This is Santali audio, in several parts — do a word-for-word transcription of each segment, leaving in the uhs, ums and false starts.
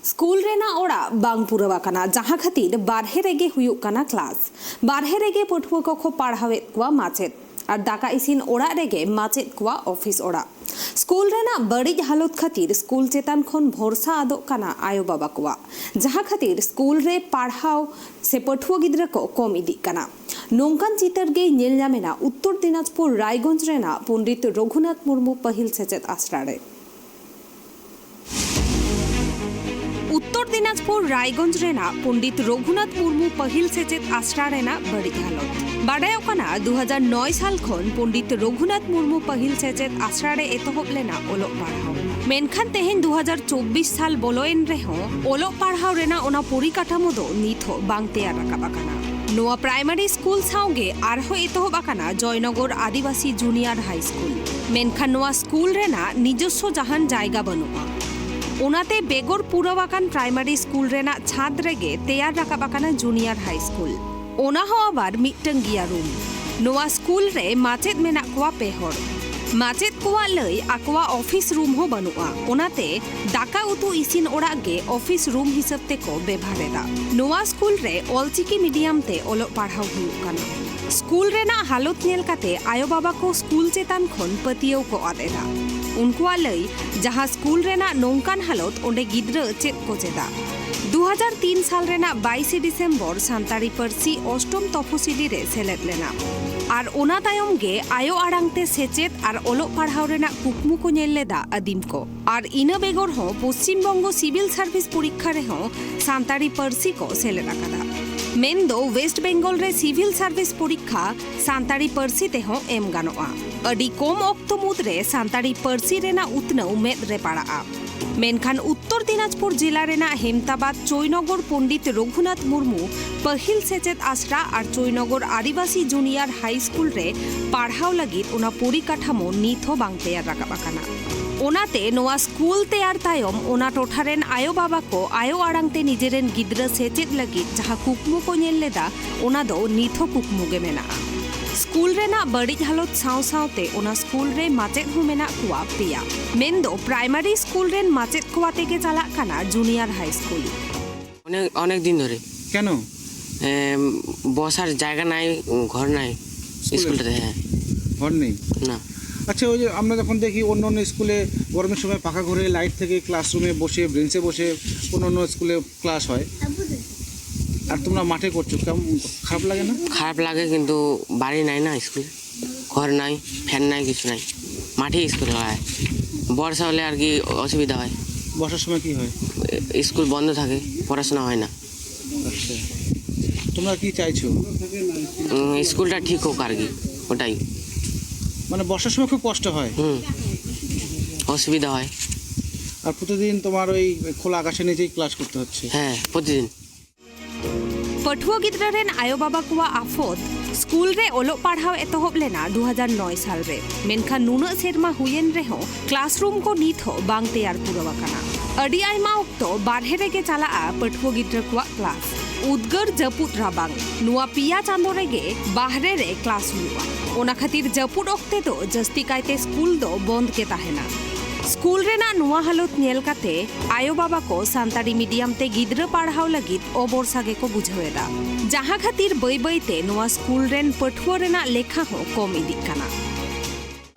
ᱥᱠᱩᱞ ᱨᱮᱱᱟᱜ ᱚᱲᱟᱜ ᱵᱟᱝ ᱯᱩᱨᱟᱹᱣ ᱟᱠᱟᱱᱟ, ᱡᱟᱦᱟᱸ ᱠᱷᱟᱹᱛᱤᱨ ᱵᱟᱨᱦᱮ ᱨᱮᱜᱮ ᱦᱩᱭᱩᱜ ᱠᱟᱱᱟ ᱠᱞᱟᱥ᱾ ᱵᱟᱨᱦᱮ ᱨᱮᱜᱮ ᱯᱟᱹᱴᱷᱩᱣᱟᱹ ᱠᱚᱠᱚ ᱯᱟᱲᱦᱟᱣᱮᱫ ᱠᱚᱣᱟ ᱢᱟᱪᱮᱫ, ᱟᱨ ᱫᱟᱠᱟ ᱤᱥᱤᱱ ᱚᱲᱟᱜ ᱨᱮᱜᱮ ᱢᱟᱪᱮᱫ ᱠᱚᱣᱟᱜ ᱚᱯᱷᱤᱥ ᱚᱲᱟᱜ᱾ ᱥᱠᱩᱞ ᱨᱮᱱᱟᱜ ᱵᱟᱹᱲᱤᱡ ᱦᱟᱞᱚᱛ ᱠᱷᱟᱹᱛᱤᱨ ᱥᱠᱩᱞ ᱪᱮᱛᱟᱱ ᱠᱷᱚᱱ ᱵᱷᱚᱨᱥᱟ ᱟᱫᱚᱜ ᱠᱟᱱᱟ ᱟᱭᱳ ᱵᱟᱵᱟ ᱠᱚᱣᱟᱜ, ᱡᱟᱦᱟᱸ ᱠᱷᱟᱹᱛᱤᱨ ᱥᱠᱩᱞ ᱨᱮ ᱯᱟᱲᱦᱟᱣ ᱥᱮ ᱯᱟᱹᱴᱷᱩᱣᱟᱹ ᱜᱤᱫᱽᱨᱟᱹ ᱠᱚ ᱠᱚᱢ ᱤᱫᱤᱜ ᱠᱟᱱᱟ᱾ ᱱᱚᱝᱠᱟᱱ ᱪᱤᱛᱟᱹᱨ ᱜᱮ ᱧᱮᱞ ᱧᱟᱢᱮᱱᱟ ᱩᱛᱛᱚᱨ ᱫᱤᱱᱟᱡᱽᱯᱩᱨ ᱨᱟᱭᱜᱚᱸᱡᱽ ᱨᱮᱱᱟᱜ ᱯᱚᱱᱰᱤᱛ ᱨᱚᱜᱷᱩᱱᱟᱛᱷ ᱢᱩᱨᱢᱩ ᱯᱟᱹᱦᱤᱞ ᱥᱮᱪᱮᱫ ᱟᱥᱲᱟ ᱨᱮ᱾ ᱩᱛᱛᱚᱨ ᱫᱤᱱᱟᱡᱽᱯᱩᱨ ᱨᱟᱭᱜᱚᱸᱡᱽ ᱨᱮᱱᱟᱜ ᱯᱚᱱᱰᱤᱛ ᱨᱚᱜᱷᱩᱱᱟᱛᱷ ᱢᱩᱨᱢᱩ ᱯᱟᱹᱦᱤᱞ ᱥᱮᱪᱮᱫ ᱟᱥᱲᱟ ᱨᱮᱱᱟᱜ ᱵᱟᱹᱲᱤᱡ ᱦᱟᱞᱚᱛ᱾ ᱵᱟᱰᱟᱭᱚᱜ ᱠᱟᱱᱟ, ᱫᱩ ᱦᱟᱡᱟᱨ ᱱᱚᱭ ᱥᱟᱞ ᱠᱷᱚᱱ ᱯᱚᱱᱰᱤᱛ ᱨᱚᱜᱷᱩᱱᱟᱛᱷ ᱢᱩᱨᱢᱩ ᱯᱟᱹᱦᱤᱞ ᱥᱮᱪᱮᱫ ᱟᱥᱲᱟ ᱨᱮ ᱮᱛᱚᱦᱚᱵ ᱞᱮᱱᱟ ᱚᱞᱚᱜ ᱯᱟᱲᱦᱟᱣ᱾ ᱢᱮᱱᱠᱷᱟᱱ ᱛᱮᱦᱮᱧ ᱫᱩ ᱦᱟᱡᱟᱨ ᱪᱚᱵᱵᱤᱥ ᱥᱟᱞ ᱵᱚᱞᱚᱭᱮᱱ ᱨᱮᱦᱚᱸ ᱚᱞᱚᱜ ᱯᱟᱲᱦᱟᱣ ᱨᱮᱱᱟᱜ ᱚᱱᱟ ᱯᱚᱨᱤᱠᱟᱴᱷᱟᱢᱳ ᱫᱚ ᱱᱤᱛ ᱦᱚᱸ ᱵᱟᱝ ᱛᱮᱭᱟᱨ ᱨᱟᱠᱟᱵ ᱟᱠᱟᱱᱟ᱾ ᱱᱚᱣᱟ ᱯᱨᱟᱭᱢᱟᱨᱤ ᱥᱠᱩᱞ ᱥᱟᱶᱜᱮ ᱟᱨᱦᱚᱸ ᱮᱛᱚᱦᱚᱵ ᱟᱠᱟᱱᱟ ᱡᱚᱭᱱᱚᱜᱚᱨ ᱟᱹᱫᱤᱵᱟᱹᱥᱤ ᱡᱩᱱᱤᱭᱟᱨ ᱦᱟᱭ ᱥᱠᱩᱞ᱾ ᱢᱮᱱᱠᱷᱟᱱ ᱱᱚᱣᱟ ᱥᱠᱩᱞ ᱨᱮᱱᱟᱜ ᱱᱤᱡᱚᱥᱥᱚ ᱡᱟᱦᱟᱱ ᱡᱟᱭᱜᱟ ᱵᱟᱹᱱᱩᱜᱼᱟ᱾ ᱚᱱᱟᱛᱮ ᱵᱮᱜᱚᱨ ᱯᱩᱨᱟᱹᱣ ᱟᱠᱟᱱ ᱯᱨᱟᱭᱢᱟᱨᱤ ᱥᱠᱩᱞ ᱨᱮᱱᱟᱜ ᱪᱷᱟᱫᱽ ᱨᱮᱜᱮ ᱛᱮᱭᱟᱨ ᱨᱟᱠᱟᱵ ᱟᱠᱟᱱᱟ ᱡᱩᱱᱤᱭᱟᱨ ᱦᱟᱭ ᱥᱠᱩᱞ᱾ ᱚᱱᱟ ᱦᱚᱸ ᱟᱵᱟᱨ ᱢᱤᱫᱴᱟᱝ ᱜᱮᱭᱟ ᱨᱩᱢ᱾ ᱱᱚᱣᱟ ᱥᱠᱩᱞ ᱨᱮ ᱢᱟᱪᱮᱫ ᱢᱮᱱᱟᱜ ᱠᱚᱣᱟ ᱯᱮ ᱦᱚᱲ᱾ ᱢᱟᱪᱮᱫ ᱠᱚᱣᱟᱜ ᱞᱟᱹᱭ, ᱟᱠᱚᱣᱟᱜ ᱚᱯᱷᱤᱥ ᱨᱩᱢ ᱦᱚᱸ ᱵᱟᱹᱱᱩᱜᱼᱟ, ᱚᱱᱟᱛᱮ ᱫᱟᱠᱟ ᱩᱛᱩ ᱤᱥᱤᱱ ᱚᱲᱟᱜ ᱜᱮ ᱚᱯᱷᱤᱥ ᱨᱩᱢ ᱦᱤᱥᱟᱹᱵ ᱛᱮᱠᱚ ᱵᱮᱵᱷᱟᱨ ᱮᱫᱟ᱾ ᱱᱚᱣᱟ ᱥᱠᱩᱞ ᱨᱮ ᱚᱞᱪᱤᱠᱤ ᱢᱤᱰᱤᱭᱟᱢ ᱛᱮ ᱚᱞᱚᱜ ᱯᱟᱲᱦᱟᱣ ᱦᱩᱭᱩᱜ ᱠᱟᱱᱟ᱾ ᱥᱠᱩᱞ ᱨᱮᱱᱟᱜ ᱦᱟᱞᱚᱛ ᱧᱮᱞ ᱠᱟᱛᱮ ᱟᱭᱳ ᱵᱟᱵᱟ ᱠᱚ ᱥᱠᱩᱞ ᱪᱮᱛᱟᱱ ᱠᱷᱚᱱ ᱯᱟᱹᱛᱭᱟᱹᱣ ᱠᱚ ᱟᱫ ᱮᱫᱟ᱾ ᱩᱱᱠᱩᱣᱟᱜ ᱞᱟᱹᱭ, ᱡᱟᱦᱟᱸ ᱥᱠᱩᱞ ᱨᱮᱱᱟᱜ ᱱᱚᱝᱠᱟᱱ ᱦᱟᱞᱚᱛ, ᱚᱸᱰᱮ ᱜᱤᱫᱽᱨᱟᱹ ᱪᱮᱫ ᱠᱚ ᱪᱮᱫᱟ? ᱫᱩ ᱦᱟᱡᱟᱨ ᱛᱤᱱ ᱥᱟᱞ ᱨᱮᱱᱟᱜ ᱵᱟᱭᱤᱥᱮ ᱰᱤᱥᱮᱢᱵᱚᱨ ᱥᱟᱱᱛᱟᱲᱤ ᱯᱟᱹᱨᱥᱤ ᱚᱥᱴᱚᱢ ᱛᱚᱯᱚᱥᱤᱞᱤ ᱨᱮ ᱥᱮᱞᱮᱫ ᱞᱮᱱᱟ, ᱟᱨ ᱚᱱᱟ ᱛᱟᱭᱚᱢ ᱜᱮ ᱟᱭᱳ ᱟᱲᱟᱝ ᱛᱮ ᱥᱮᱪᱮᱫ ᱟᱨ ᱚᱞᱚᱜ ᱯᱟᱲᱦᱟᱣ ᱨᱮᱱᱟᱜ ᱠᱩᱠᱢᱩ ᱠᱚ ᱧᱮᱞ ᱞᱮᱫᱟ ᱟᱹᱫᱤᱢ ᱠᱚ᱾ ᱟᱨ ᱤᱱᱟᱹ ᱵᱮᱜᱚᱨ ᱦᱚᱸ ᱯᱚᱥᱪᱤᱢ ᱵᱚᱝᱜᱚ ᱥᱤᱵᱤᱞ ᱥᱟᱨᱵᱷᱤᱥ ᱯᱚᱨᱤᱠᱠᱷᱟ ᱨᱮᱦᱚᱸ ᱥᱟᱱᱛᱟᱲᱤ ᱯᱟᱹᱨᱥᱤ ᱠᱚ ᱥᱮᱞᱮᱫ ᱟᱠᱟᱫᱟ᱾ ᱢᱮᱱᱫᱚ ᱣᱮᱥᱴ ᱵᱮᱝᱜᱚᱞ ᱨᱮ ᱥᱤᱵᱤᱞ ᱥᱟᱨᱵᱷᱤᱥ ᱯᱚᱨᱤᱠᱠᱷᱟ ᱥᱟᱱᱛᱟᱲᱤ ᱯᱟᱹᱨᱥᱤ ᱛᱮᱦᱚᱸ ᱮᱢ ᱜᱟᱱᱚᱜᱼᱟ᱾ ᱟᱹᱰᱤ ᱠᱚᱢ ᱚᱠᱛᱚ ᱢᱩᱫᱽᱨᱮ ᱥᱟᱱᱛᱟᱲᱤ ᱯᱟᱹᱨᱥᱤ ᱨᱮᱱᱟᱜ ᱩᱛᱱᱟᱹᱣ ᱢᱮᱫ ᱨᱮ ᱯᱟᱲᱟᱜᱼᱟ᱾ ᱢᱮᱱᱠᱷᱟᱱ ᱩᱛᱛᱚᱨ ᱫᱤᱱᱟᱡᱽᱯᱩᱨ ᱡᱤᱞᱟ ᱨᱮᱱᱟᱜ ᱦᱮᱢᱛᱟᱵᱟᱫᱽ ᱪᱚᱭᱱᱚᱜᱚᱨ ᱯᱚᱱᱰᱤᱛ ᱨᱚᱜᱷᱩᱱᱟᱛᱷ ᱢᱩᱨᱢᱩ ᱯᱟᱹᱦᱤᱞ ᱥᱮᱪᱮᱫ ᱟᱥᱲᱟ ᱟᱨ ᱪᱚᱭᱱᱚᱜᱚᱨ ᱟᱹᱫᱤᱵᱟᱹᱥᱤ ᱡᱩᱱᱤᱭᱟᱨ ᱦᱟᱭ ᱥᱠᱩᱞ ᱨᱮ ᱯᱟᱲᱦᱟᱣ ᱞᱟᱹᱜᱤᱫ ᱚᱱᱟ ᱯᱚᱨᱤᱠᱟᱴᱷᱟᱢᱳ ᱱᱤᱛ ᱦᱚᱸ ᱵᱟᱝ ᱛᱮᱭᱟᱨ ᱨᱟᱠᱟᱵ ᱟᱠᱟᱱᱟ᱾ ᱚᱱᱟᱛᱮ ᱱᱚᱣᱟ ᱥᱠᱩᱞ ᱛᱮᱭᱟᱨ ᱛᱟᱭᱚᱢ ᱚᱱᱟ ᱴᱚᱴᱷᱟ ᱨᱮᱱ ᱟᱭᱳ ᱵᱟᱵᱟ ᱠᱚ ᱟᱭᱳ ᱟᱲᱟᱝ ᱛᱮ ᱱᱤᱡᱮᱨᱮᱱ ᱜᱤᱫᱽᱨᱟᱹ ᱥᱮᱪᱮᱫ ᱞᱟᱹᱜᱤᱫ ᱡᱟᱦᱟᱸ ᱠᱩᱠᱢᱩ ᱠᱚ ᱧᱮᱞ ᱞᱮᱫᱟ, ᱚᱱᱟ ᱫᱚ ᱱᱤᱛ ᱦᱚᱸ ᱠᱩᱠᱢᱩ ᱜᱮ ᱢᱮᱱᱟᱜᱼᱟ᱾ ᱥᱠᱩᱞ ᱨᱮᱱᱟᱜ ᱵᱟᱹᱲᱤᱡ ᱦᱟᱞᱚᱛ ᱥᱟᱶ ᱥᱟᱶᱛᱮ ᱚᱱᱟ ᱥᱠᱩᱞ ᱨᱮ ᱢᱟᱪᱮᱫ ᱦᱚᱸ ᱢᱮᱱᱟᱜ ᱠᱚᱣᱟ ᱯᱮᱭᱟ᱾ ᱢᱮᱱᱫᱚ ᱯᱨᱟᱭᱢᱟᱨᱤ ᱥᱠᱩᱞ ᱨᱮᱱ ᱢᱟᱪᱮᱫ ᱠᱚ ᱟᱛᱮ ᱜᱮ ᱪᱟᱞᱟᱜ ᱠᱟᱱᱟ ᱡᱩᱱᱤᱭᱟᱨ ᱦᱟᱭ ᱥᱠᱩᱞ᱾ অনেক অনেক দিন ধরে। কেন? এম, বসার জায়গা নাই, ঘর নাই। স্কুলে? স্কুলটাতে, হ্যাঁ। ঘর নেই? না। আচ্ছা, ওই যে আমরা যখন দেখি অন্য অন্য স্কুলে গরমের সময় পাখা ঘরে লাইট থেকে ক্লাসরুমে বসে, বেঞ্চে বসে অন্য অন্য স্কুলে ক্লাস হয়, আর তোমরা মাঠে করছো, কেমন, খারাপ লাগে না? খারাপ লাগে, কিন্তু বাড়ি নাই না স্কুল, ঘর নাই, ফ্যান নাই, কিছু নাই, মাঠেই স্কুল হয়। বর্ষা হলে আর কি অসুবিধা হয়, বর্ষার সময় কি হয়? এ, স্কুল বন্ধ থাকে, পড়াশোনা হয় না। আচ্ছা, তোমরা কি চাইছো? উম, স্কুলটা ঠিক হোক আর কি, ওটাই। মানে বর্ষার সময় খুব কষ্ট হয়। হুম, অসুবিধা হয়। আর প্রতিদিন তোমার ওই খোলা আকাশের নিচেই ক্লাস করতে হচ্ছে। হ্যাঁ, প্রতিদিন। ᱯᱟᱹᱴᱷᱩᱣᱟᱹ ᱜᱤᱫᱽᱨᱟᱹ ᱨᱮᱱ ᱟᱭᱳᱼᱵᱟᱵᱟ ᱠᱚᱣᱟᱜ ᱟᱯᱷᱚᱫ, ᱥᱠᱩᱞ ᱨᱮ ᱚᱞᱚᱜ ᱯᱟᱲᱦᱟᱣ ᱮᱛᱚᱦᱚᱵ ᱞᱮᱱᱟ ᱫᱩ ᱦᱟᱡᱟᱨ ᱱᱚᱭ ᱥᱟᱞ ᱨᱮ᱾ ᱢᱮᱱᱠᱷᱟᱱ ᱱᱩᱱᱟᱹᱜ ᱥᱮᱨᱢᱟ ᱦᱩᱭᱮᱱ ᱨᱮᱦᱚᱸ ᱠᱞᱟᱥᱨᱩᱢ ᱠᱚ ᱱᱤᱛ ᱦᱚᱸ ᱵᱟᱝ ᱛᱮᱭᱟᱨ ᱯᱩᱨᱟᱹᱣ ᱟᱠᱟᱱᱟ᱾ ᱟᱹᱰᱤ ᱟᱭᱢᱟ ᱚᱠᱛᱚ ᱵᱟᱨᱦᱮ ᱨᱮᱜᱮ ᱪᱟᱞᱟᱜᱼᱟ ᱯᱟᱹᱴᱷᱩᱣᱟᱹ ᱜᱤᱫᱽᱨᱟᱹ ᱠᱚᱣᱟᱜ ᱠᱞᱟᱥ᱾ ᱩᱫᱽᱜᱟᱹᱨ, ᱡᱟᱹᱯᱩᱫ, ᱨᱟᱵᱟᱝ, ᱱᱚᱣᱟ ᱯᱮᱭᱟ ᱪᱟᱸᱫᱚ ᱨᱮᱜᱮ ᱵᱟᱦᱨᱮ ᱨᱮ ᱠᱞᱟᱥ ᱦᱩᱭᱩᱜᱼᱟ᱾ ᱚᱱᱟ ᱠᱷᱟᱹᱛᱤᱨ ᱡᱟᱹᱯᱩᱫ ᱚᱠᱛᱮ ᱫᱚ ᱡᱟᱹᱥᱛᱤ ᱠᱟᱭᱛᱮ ᱥᱠᱩᱞ ᱫᱚ ᱵᱚᱱᱫ ᱜᱮ ᱛᱟᱦᱮᱱᱟ᱾ ᱥᱠᱩᱞ ᱨᱮᱱᱟᱜ ᱱᱚᱣᱟ ᱦᱟᱞᱚᱛ ᱧᱮᱞ ᱠᱟᱛᱮ ᱟᱭᱳᱼᱵᱟᱵᱟ ᱠᱚ ᱥᱟᱱᱛᱟᱲᱤ ᱢᱤᱰᱤᱭᱟᱢ ᱛᱮ ᱜᱤᱫᱽᱨᱟᱹ ᱯᱟᱲᱦᱟᱣ ᱞᱟᱹᱜᱤᱫ ᱚᱵᱚᱨᱥᱟ ᱜᱮᱠᱚ ᱵᱩᱡᱷᱟᱹᱣ ᱮᱫᱟ, ᱡᱟᱦᱟᱸ ᱠᱷᱟᱹᱛᱤᱨ ᱵᱟᱹᱭ ᱵᱟᱹᱭ ᱛᱮ ᱱᱚᱣᱟ ᱥᱠᱩᱞ ᱨᱮᱱ ᱯᱟᱹᱴᱷᱩᱣᱟᱹ ᱨᱮᱱᱟᱜ ᱞᱮᱠᱷᱟ ᱦᱚᱸ ᱠᱚᱢ ᱤᱫᱤᱜ ᱠᱟᱱᱟ᱾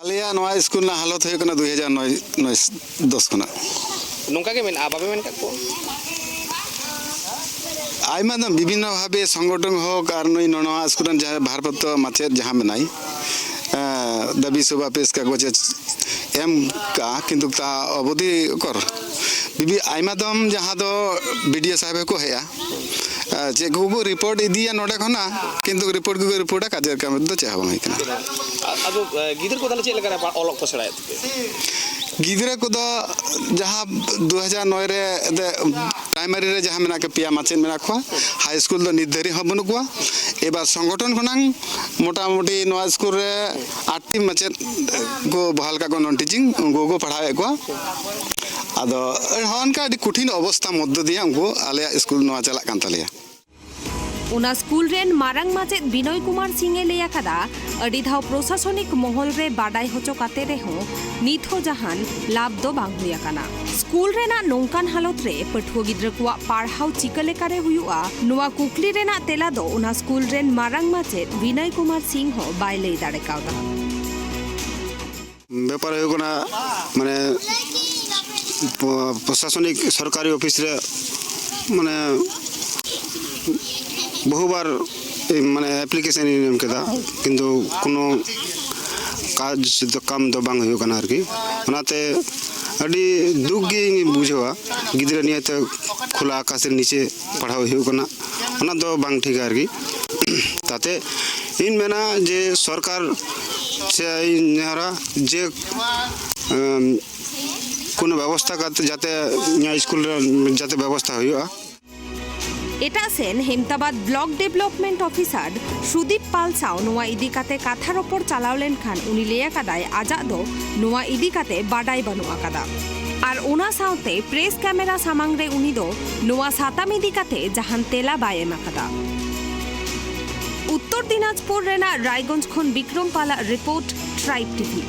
ᱟᱞᱮᱭᱟᱜ ᱱᱚᱣᱟ ᱥᱠᱩᱞ ᱨᱮᱱᱟᱜ ᱦᱟᱞᱚᱛ ᱦᱩᱭᱩᱜ ᱠᱟᱱᱟ ᱫᱩᱭ ᱦᱟᱡᱟᱨ ᱱᱚᱭ ᱱᱚᱭ ᱫᱚᱥ ᱠᱷᱚᱱᱟᱜ᱾ ᱱᱚᱝᱠᱟ ᱜᱮ ᱢᱮᱱᱟᱜᱼᱟ, ᱵᱟᱯᱮ ᱢᱮᱱ ᱠᱟᱜ ᱠᱚᱣᱟ? ᱟᱭᱢᱟ ᱫᱚ ᱵᱤᱵᱷᱤᱱᱱᱚ ᱵᱷᱟᱵᱮ ᱥᱚᱝᱜᱚᱴᱷᱚᱱ ᱦᱳᱠ ᱟᱨ ᱱᱩᱭ ᱱᱚᱣᱟ ᱥᱠᱩᱞ ᱨᱮᱱ ᱡᱟᱦᱟᱸᱭ ᱵᱷᱟᱨᱯᱨᱟᱯᱛᱚ ᱢᱟᱪᱮᱫ ᱡᱟᱦᱟᱸ ᱢᱮᱱᱟᱭ, ᱮᱸ, ᱫᱟᱹᱵᱤ ᱥᱚᱵᱷᱟ ᱯᱮᱥ ᱠᱟᱜᱚᱡᱽ ᱮ ᱮᱢ ᱠᱟᱜᱼᱟ, ᱠᱤᱱᱛᱩ ᱛᱟ ᱚᱵᱚᱫᱤ ᱚᱠᱚᱨ ᱵᱤᱵᱷᱤ ᱟᱭᱢᱟ ᱫᱚᱢ ᱡᱟᱦᱟᱸ ᱫᱚ ᱵᱤ ᱰᱤ ᱳ ᱥᱟᱦᱮᱵ ᱦᱚᱸᱠᱚ ᱦᱮᱡᱼᱟ, ᱮᱸ, ᱪᱮᱫ ᱠᱚᱠᱚ ᱨᱤᱯᱳᱨᱴ ᱤᱫᱤᱭᱟ ᱱᱚᱰᱮ ᱠᱷᱚᱱᱟᱜ, ᱠᱤᱱᱛᱩ ᱨᱤᱯᱳᱨᱴ ᱜᱮᱠᱚ ᱨᱤᱯᱳᱨᱴᱟ, ᱠᱟᱡᱮᱨ ᱠᱟᱹᱢᱤ ᱫᱚ ᱪᱮᱫ ᱦᱚᱸ ᱵᱟᱝ ᱦᱩᱭ ᱠᱟᱱᱟ᱾ ᱟ- ᱟᱫᱚ ᱮ, ᱜᱤᱫᱟᱹᱨ ᱠᱚ ᱛᱟᱦᱚᱞᱮ ᱪᱮᱫ ᱞᱮᱠᱟ ᱨᱮ ᱯᱟ- ᱚᱞᱚᱜ ᱠᱚ ᱥᱮᱬᱟᱭᱮᱫ ᱛᱟᱯᱮᱭᱟ? ᱜᱤᱫᱽᱨᱟᱹ ᱠᱚᱫᱚ ᱡᱟᱦᱟᱸ ᱫᱩ ᱦᱟᱡᱟᱨ ᱱᱚᱭ ᱨᱮ ᱮᱱᱛᱮ ᱯᱨᱟᱭᱢᱟᱨᱤ ᱨᱮ ᱡᱟᱦᱟᱸ ᱢᱮᱱᱟᱜ ᱠᱚᱣᱟ, ᱯᱮᱭᱟ ᱢᱟᱪᱮᱫ ᱢᱮᱱᱟᱜ ᱠᱚᱣᱟ, ᱦᱟᱭ ᱥᱠᱩᱞ ᱫᱚ ᱱᱤᱛ ᱫᱷᱟᱹᱨᱤᱡ ᱦᱚᱸ ᱵᱟᱹᱱᱩᱜ ᱠᱚᱣᱟ᱾ ᱮᱵᱟᱨ ᱥᱚᱝᱜᱚᱴᱷᱚᱱ ᱠᱷᱚᱱᱟᱝ ᱢᱚᱴᱟᱢᱩᱴᱤ ᱱᱚᱣᱟ ᱥᱠᱩᱞ ᱨᱮ ᱟᱴᱴᱤ ᱢᱟᱪᱮᱫ ᱠᱚ ᱵᱚᱦᱟᱞ ᱠᱟᱜ ᱠᱚᱣᱟ, ᱱᱚᱱ ᱴᱤᱪᱤᱝ, ᱩᱱᱠᱩ ᱠᱚ ᱯᱟᱲᱦᱟᱣᱮᱫ ᱠᱚᱣᱟ᱾ ᱟᱫᱚ ᱦᱚᱸ ᱚᱱᱠᱟ ᱟᱹᱰᱤ ᱠᱚᱴᱷᱤᱱ ᱚᱵᱚᱥᱛᱷᱟ ᱢᱚᱫᱽᱫᱷᱚ ᱫᱤᱭᱮ ᱩᱱᱠᱩ ᱟᱞᱮᱭᱟᱜ ᱥᱠᱩᱞ ᱱᱚᱣᱟ ᱪᱟᱞᱟᱜ ᱠᱟᱱ ᱛᱟᱞᱮᱭᱟ᱾ ᱚᱱᱟ ᱥᱠᱩᱞ ᱨᱮᱱ ᱢᱟᱨᱟᱝ ᱢᱟᱪᱮᱫ ᱵᱤᱱᱚᱭ ᱠᱩᱢᱟᱨ ᱥᱤᱝ ᱮ ᱞᱟᱹᱭ ᱟᱠᱟᱫᱟ, ᱟᱹᱰᱤ ᱫᱷᱟᱣ ᱯᱨᱚᱥᱟᱥᱚᱱᱤᱠ ᱢᱚᱦᱚᱞ ᱨᱮ ᱵᱟᱰᱟᱭ ᱦᱚᱪᱚ ᱠᱟᱛᱮ ᱨᱮᱦᱚᱸ ᱱᱤᱛ ᱦᱚᱸ ᱡᱟᱦᱟᱱ ᱞᱟᱵᱷ ᱫᱚ ᱵᱟᱝ ᱦᱩᱭ ᱟᱠᱟᱱᱟ᱾ ᱥᱠᱩᱞ ᱨᱮᱱᱟᱜ ᱱᱚᱝᱠᱟᱱ ᱦᱟᱞᱚᱛ ᱨᱮ ᱯᱟᱹᱴᱷᱩᱣᱟᱹ ᱜᱤᱫᱽᱨᱟᱹ ᱠᱚᱣᱟᱜ ᱯᱟᱲᱦᱟᱣ ᱪᱤᱠᱟᱹ ᱞᱮᱠᱟᱨᱮ ᱦᱩᱭᱩᱜᱼᱟ, ᱱᱚᱣᱟ ᱠᱩᱠᱞᱤ ᱨᱮᱱᱟᱜ ᱛᱮᱞᱟ ᱫᱚ ᱚᱱᱟ ᱥᱠᱩᱞ ᱨᱮᱱ ᱢᱟᱨᱟᱝ ᱢᱟᱪᱮᱫ ᱵᱤᱱᱚᱭ ᱠᱩᱢᱟᱨ ᱥᱤᱝ ᱦᱚᱸ ᱵᱟᱭ ᱞᱟᱹᱭ ᱫᱟᱲᱮ ᱠᱟᱣᱫᱟ᱾ ᱵᱮᱯᱟᱨ ᱦᱩᱭᱩᱜ ᱠᱟᱱᱟ, ᱢᱟᱱᱮ, ᱯᱨᱚᱥᱟᱥᱚᱱᱤᱠ ᱥᱚᱨᱠᱟᱨᱤ ᱚᱯᱷᱤᱥ ᱨᱮ, ᱢᱟᱱᱮ, ᱵᱚᱦᱩᱵᱟᱨ, ᱢᱟᱱᱮ, ᱮᱯᱞᱤᱠᱮᱥᱚᱱ ᱤᱧ ᱮᱢ ᱠᱮᱫᱟ, ᱠᱤᱱᱛᱩ ᱠᱳᱱᱳ ᱠᱟᱡᱽ ᱫᱚ, ᱠᱟᱢ ᱫᱚ ᱵᱟᱝ ᱦᱩᱭᱩᱜ ᱠᱟᱱᱟ ᱟᱨᱠᱤ᱾ ᱚᱱᱟᱛᱮ ᱟᱹᱰᱤ ᱫᱩᱠ ᱜᱤᱧ ᱵᱩᱡᱷᱟᱹᱣᱟ᱾ ᱜᱤᱫᱽᱨᱟᱹ ᱱᱤᱭᱮᱛᱮ ᱠᱷᱳᱞᱟ ᱟᱠᱟᱥ ᱨᱮ ᱱᱤᱪᱮ ᱯᱟᱲᱦᱟᱣ ᱦᱩᱭᱩᱜ ᱠᱟᱱᱟ, ᱚᱱᱟ ᱫᱚ ᱵᱟᱝ ᱴᱷᱤᱠᱟ ᱟᱨᱠᱤ᱾ ᱛᱟᱛᱮ ᱤᱧ ᱢᱮᱱᱟ ᱡᱮ ᱥᱚᱨᱠᱟᱨ ᱥᱮ ᱤᱧ ᱱᱮᱦᱚᱨᱟ ᱡᱮ, ᱮᱢ, ᱠᱳᱱᱳ ᱵᱮᱵᱚᱥᱛᱷᱟ ᱠᱟᱛᱮ ᱡᱟᱛᱮ ᱱᱤᱭᱟᱹ ᱥᱠᱩᱞ ᱨᱮ ᱡᱟᱛᱮ ᱵᱮᱵᱚᱥᱛᱷᱟ ᱦᱩᱭᱩᱜᱼᱟ᱾ ᱮᱴᱟᱜ ᱥᱮᱱ, ᱦᱮᱢᱛᱟᱵᱟᱫᱽ ᱵᱞᱚᱠ ᱰᱮᱵᱷᱞᱚᱯᱢᱮᱱᱴ ᱚᱯᱷᱤᱥᱟᱨ ᱥᱩᱫᱤᱯ ᱯᱟᱞ ᱥᱟᱶ ᱱᱚᱣᱟ ᱤᱫᱤ ᱠᱟᱛᱮ ᱠᱟᱛᱷᱟ ᱨᱚᱯᱚᱲ ᱪᱟᱞᱟᱣ ᱞᱮᱱᱠᱷᱟᱱ ᱩᱱᱤ ᱞᱟᱹᱭ ᱟᱠᱟᱫᱟᱭ, ᱟᱡᱟᱜ ᱫᱚ ᱱᱚᱣᱟ ᱤᱫᱤ ᱠᱟᱛᱮ ᱵᱟᱰᱟᱭ ᱵᱟᱹᱱᱩᱜ ᱟᱠᱟᱫᱟ᱾ ᱟᱨ ᱚᱱᱟ ᱥᱟᱶᱛᱮ ᱯᱨᱮᱥ ᱠᱮᱢᱮᱨᱟ ᱥᱟᱢᱟᱝ ᱨᱮ ᱩᱱᱤ ᱫᱚ ᱱᱚᱣᱟ ᱥᱟᱛᱟᱢ ᱤᱫᱤ ᱠᱟᱛᱮ ᱡᱟᱦᱟᱱ ᱛᱮᱞᱟ ᱵᱟᱭ ᱮᱢ ᱟᱠᱟᱫᱟ᱾ ᱩᱛᱛᱚᱨ ᱫᱤᱱᱟᱡᱽᱯᱩᱨ ᱨᱮᱱᱟᱜ ᱨᱟᱭᱜᱚᱸᱡᱽ ᱠᱷᱚᱱ ᱵᱤᱠᱨᱚᱢ ᱯᱟᱞᱟᱜ ᱨᱤᱯᱳᱨᱴ, ᱴᱨᱟᱭᱤᱵᱽ ᱴᱤᱵᱷᱤ᱾